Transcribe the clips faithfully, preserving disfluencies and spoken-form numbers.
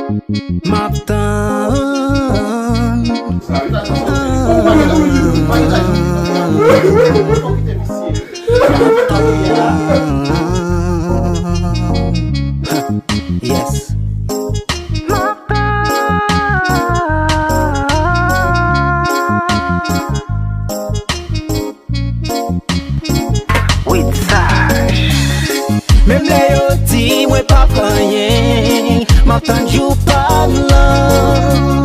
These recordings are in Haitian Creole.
M ap tann. Yes. M ap tann. With Saj. Menm lè yo di mwen p ap anyen, m ap tann jou pa m lan.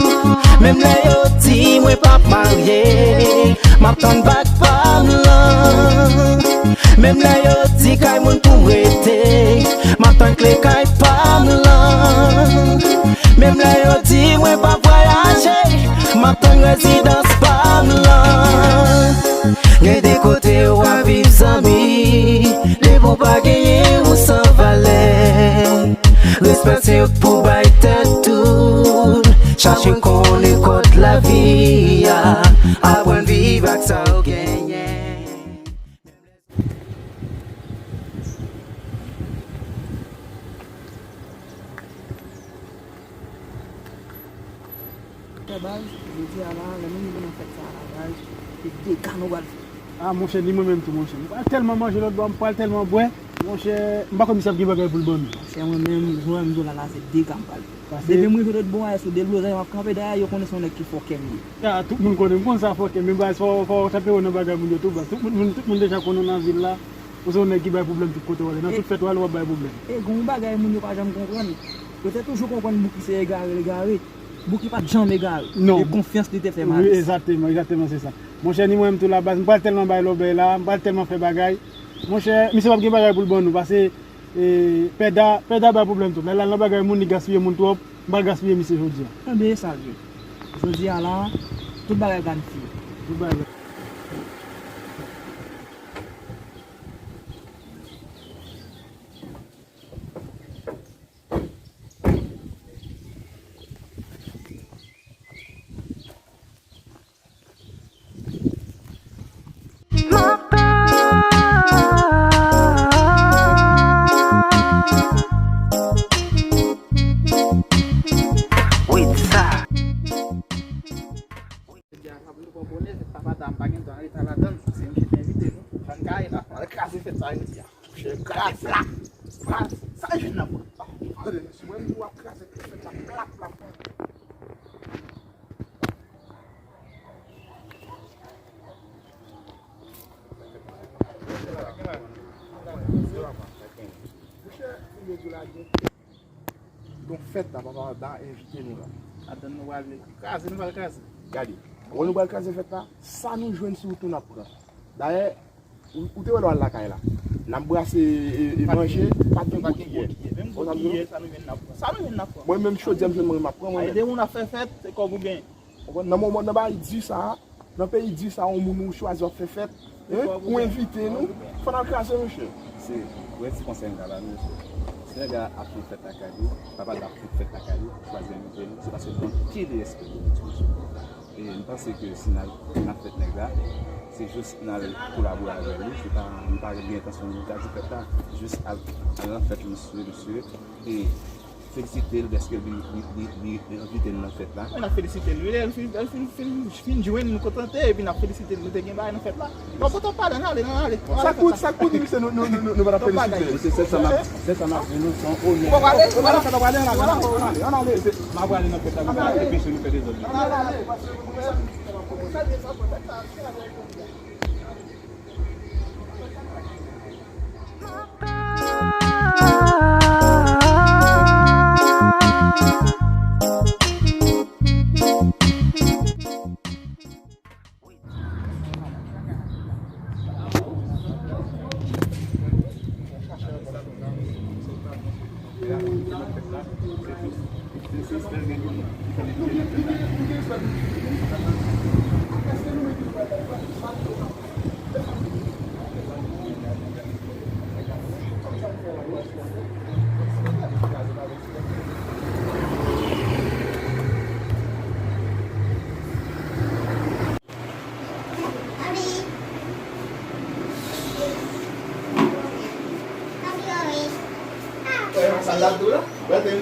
Menm lè yo di mwen p ap marye, m ap tann bag pa m lan. Menm lè yo di kay moun pou m rete, m ap tann kle kay pa m lan. Menm lè yo di mwen p ap vwayaje, m ap tann rezidans pa m lan. Gen de kote w ap viv zanmi, depi w pa genyen ou san valè. Respè se pou bay tèt ou, chache konnen kot lavi a, aprann viv ak sa w genyen. Fè baz, jodi a la, lè nou rive nan fèt sa a la, baz, se dega nou pral fè. A, monchè, ni mwen menm tou, monchè. M pral tèlman manje lòt bò, m pral tèlman bwè, monchè, m pa kwè misye ap gen bagay pou l ban nou. Monchè, mwen menm, jan m di w la, la, se dega m pral fè. Depi m rive lòt bò a, sou de blozay m ap kanpe, dayè, yo konnen se yon nèg ki fòkè m ye. A, tout moun konnen, m konn sa fòkè, men baz, fò, fò w tanpere nan bagay moun yo tou, baz. Tout moun, moun, tout moun deja konnen w nan vil la, ou se yon nèg ki bay pwoblèm tout kote w ale, nan tout fèt w ale, w ap bay pwoblèm. E gen yon bagay moun yo pa janm konprann. Yo te toujou konprann Bouki se egare l egare. Bouki pa t janm egare. Non. E konfyans li te fè Malis. Wi, egzakteman, egzakteman, se sa. Monchè, ni mwen menm tou la, baz, m pral tèlman bay lòbèy la, m pral tèlman fè bagay. Monchè, misye p ap gen bagay pou l ban nou, paske, e, Pèda, Pèda bay pwoblèm tou. Lè l al nan bagay moun, li gaspiye moun twòp, m pral gaspiye misye jodi a. Tande sa l ye. Jodi a la, tout bagay planifiye. Tout bagay. Jodi a, sa pou nou pran bonè, fèt papa dam pa gen tan rete ladan l. Se misye te envite nou. Jan n ka ye la, n al kraze fèt sa jodi a. Monchè, kraze plat, plat. Sa jwenn nan pran. Mwen menm tou ap kraze fèt la plat, plat. Monchè, yo di la gen Donk fèt la, papa Adam envite nou la. Atann nou pral kraze, nou pral kraze. Gade, wè nou pral kraze fèt la, sa nou jwenn sou wout nou n ap pran. Dayè, ou, ou te wè lè w al lakay la. N ap brase e, e manje, pa t gen gwo kiyè. Menm gwo kiyè, sa nou jwenn n ap pran. Sa nou jwenn n ap pran. Mwen menm chodyè m jwenn mwen m ap pran mwen menm. Ede moun ap fè fèt, se kòb ou gen. Konprann? Nan moman, nan bagay di sa a, nan peyi di sa a, yon moun ou chwazi w ap fè fèt, hein, ou envite nou, fò n al kraze, monchè. Se vrè ti konsèy m ka ba nou, mesye. Si nèg la ap fè fèt lakay li, papa l ap fè fèt lakay li, chwazi envite nou, se paske l gon pye de respè pou nou, mesye. E m panse ke si n al, n ap fèt nèg la, se jis n al kolabore avè li, se pa, nou pa gen entansyon nou ta di fèt la, jis al, al nan fèt, mesye, mesye. E felisite l dèske li, li, li, li, li envite n nan fèt la. Mwen ap felisite l wi, lè l fin, lè l fin, fin, fin jwenn nou kontante, epi n ap felisite l, nou te gen bagay nan fèt la. Bon, pote pale, ann ale, ann ale. Sa k pou, sa k pou di misye nou, nou, nou, nou pa t ap felisite l? Mesye, se sa m ap, se sa m ap di nou, se yon onè. Ou pa prale? Ou pa prale? Ann ale, ann ale, ann ale, ann ale. M ap prale nan fèt la, m ap prale, epi si nou fè dezòd. Ann ale, ann ale. Sa l ap di w la? Wè, te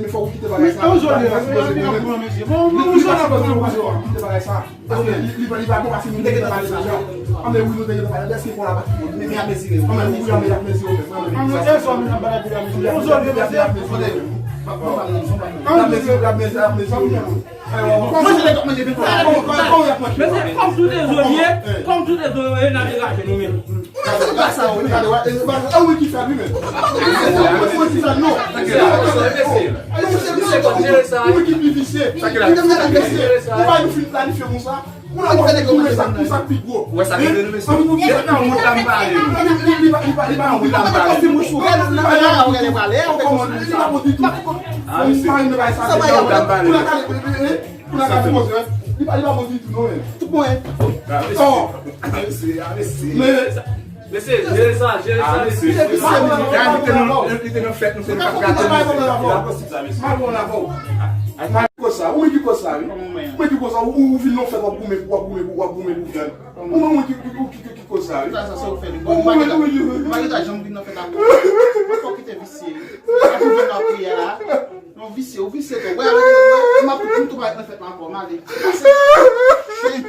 men fòk ou kite bagay sa. Ou jodi, ou jodi, ou jodi, ou jodi, ou jodi, ou jodi, ou jodi, ou jodi, ou jodi, ou jodi, ou jodi, ou jodi, Anben, li, li, li pa bon paske nou te gentan pale deja. Anben, wi, nou te gentan pale. Lè se fon la pati bon. Men, men ap mezire. Anben, wi, anben, ap mezire, men. Anben, e zòm nan bagay pou y ap mezire. Yon zòm yo mezire. Ap mezire, ap mezire, ap mezire. Mwen, se lè k ap manje pen. Kòman, kòman, kòman y ap manje? Men se kòm tout e zòm ye, kòm tout e zòm ye, n ap degaje nou menm. Ou mèt fè bagay sa yo, men. Gade, wè, e, bagay, a, wi ki fè, wi, men. Ou mèt fè bagay sa yo, non. Ou mèt fè bagay sa yo. Ou mèt ki pi visye. Ou mèt ki pi visye. Ou pa nou fin planifye konsa. Ou la wè, ou sa, ou sa pi gwo. Wè sa ki vle nou, mesye. Li pa wont la m pale, wi. Li, li, li pa, li pa, li pa wont la m pale. Kòman, li pa bon ditou. Ah, mesye. Li pa wont la m pale, wi. Pou la gade, e, e, e, pou la gade poze, wè. Li pa, li pa bon ditou, non, men. Tout bon, hein? Ah, mesye. Oh. Ah, mesye, ah, mesye. Men, mesye, jere sa, jere sa, mesye. Ah, mesye. Li te nan, li te nan fèt, nou se nou t ap gate, mesye. Li pa posib sa, mesye. Mal bon la, bon. Mal koz sa, ou menm ki koz sa, wi. Ou menm ki koz sa, ou, ou, ou vin nan fèt, w ap goumen, w ap goumen, w ap goumen pou fèt. Ou menm ki, ki, ki, ki, ki koz sa, wi. Sa, sa, sa ou fè li. Bon, ou pa gentan, ou pa gentan janm vin nan fèt ankò. Fòk kite visye. Ou pa pou vin nan priyè la. Non, visye, ou visye tou. Wè, wè, wè, m ap tout bagay nan fèt la ankò, m ale. Pase. Chen.